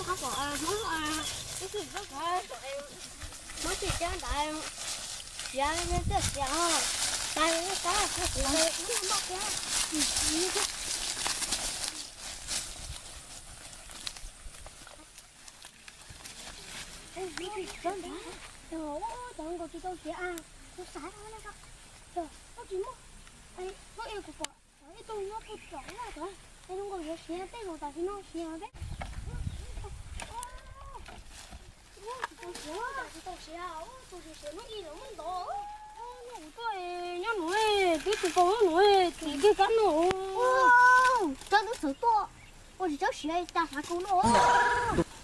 Hmoob, Hmoob tsis cab ntawd, siav txawj siav, tais tab tab tab mus noj kiag. Cov nkaus tsis tau siav a, kuv xav no, tsis muaj, no es kuv pom ib tug nyob puag tom no, cov nkaus yuav siav tej zaum tam sim no siav peb. Tsis tau siav, tsis tau siav, tus siav siav hnub ib los muab ntov. Nyob nuav, twb tsis tau nyob nuav, txiv kiag kab no. Tsob twb txawm tuaj, ua tsis tsob siav tas xav kuv no.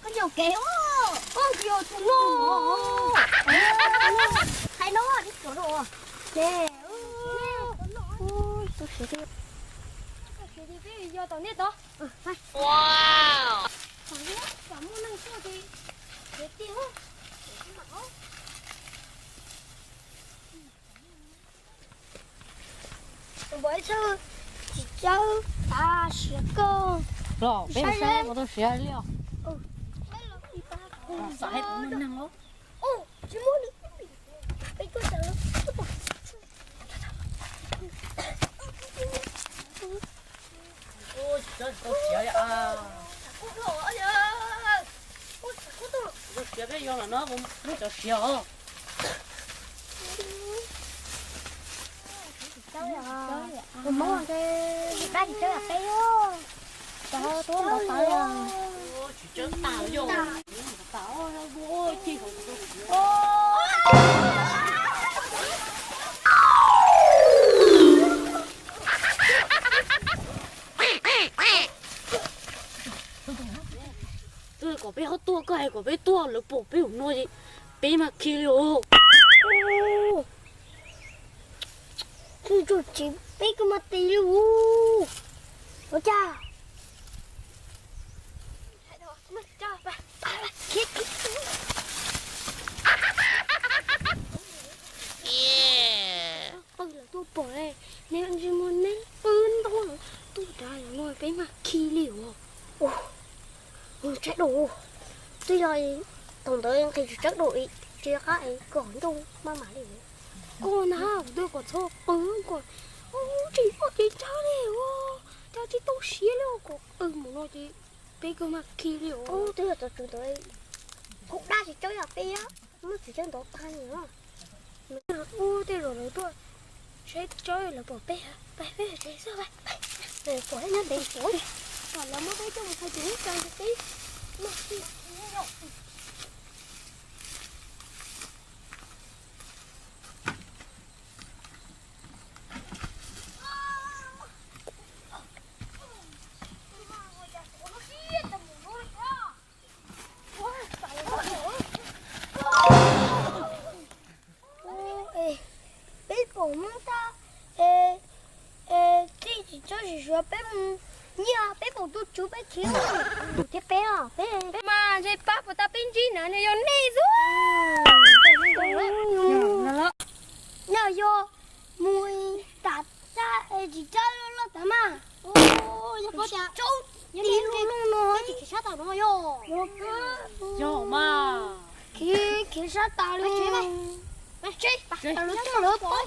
Koj ncaum kev, koj ncaum tus no. Hais no, tsis tau no. Tsob siav, tsob siav peb yog tom nej tod. Muaj neeg tuaj ces siav tiag. Npawg Ib Txhawj, tsis txawj tas siav koj. Los peb saib puas tau siav li os. Xav hais puas muaj neeg los. Tsis muaj li. Peb tuaj tas. Tsis txawj tau siav li a. Tau siav peb yog los no, muab cov siav os. Tus Hmoob ces dab tsis txawj peb os. Cov tuaj ntaus tawv os. Tsis txawj tas yog. Kom peb ho tuaj, koj hais kom peb tuaj, lawv pom peb ua no ces peb mas khi li os. Tsuj tsuj tsev peb kuj mas tis li ua cas. Qw lawv tuaj pom ne, neb ntsis muag neb qw ntau lawm tuaj rau lawv no peb mas khi li ua. Ua tshaib dua, twb yog thaum ntawd nqhis tsis tsawb dua, tsis qab es kom ncauj maj mam li. Koj na, kuv twb kom txhob qw kom, tsis muaj kev tsawb li ua, cas tsis tau siav li kom qw mus no ces peb kuj mas khi li ua. Twb yog thaum ntawd kuv dab tsis tsawb yog peb muab tsis tsawb ntov tag li os. Ua tej zaum lawv tuaj saib tsob lawv pom peb, peb peb tsev xwb, peb pom nyob ntev pom, kom lawv muab peb coj mus txhais tus ub txhais tus peb. Peb pom Hmoob tag, es tij tsis txawj sim suav peb mus nyiag peb pom tus tswv peb khiav mus thiab peb os, peb mas ntshe pab puas tau peb ntsib na, yog nej xwb. Nyob yog mus tas tag es tsis txawj loj tas mas. Tsaub ti loj loj no tsis khiav sab tas no yog. Yog mas. Khiav, khiav sab tas li. Tsev, lawv coj lawv pom.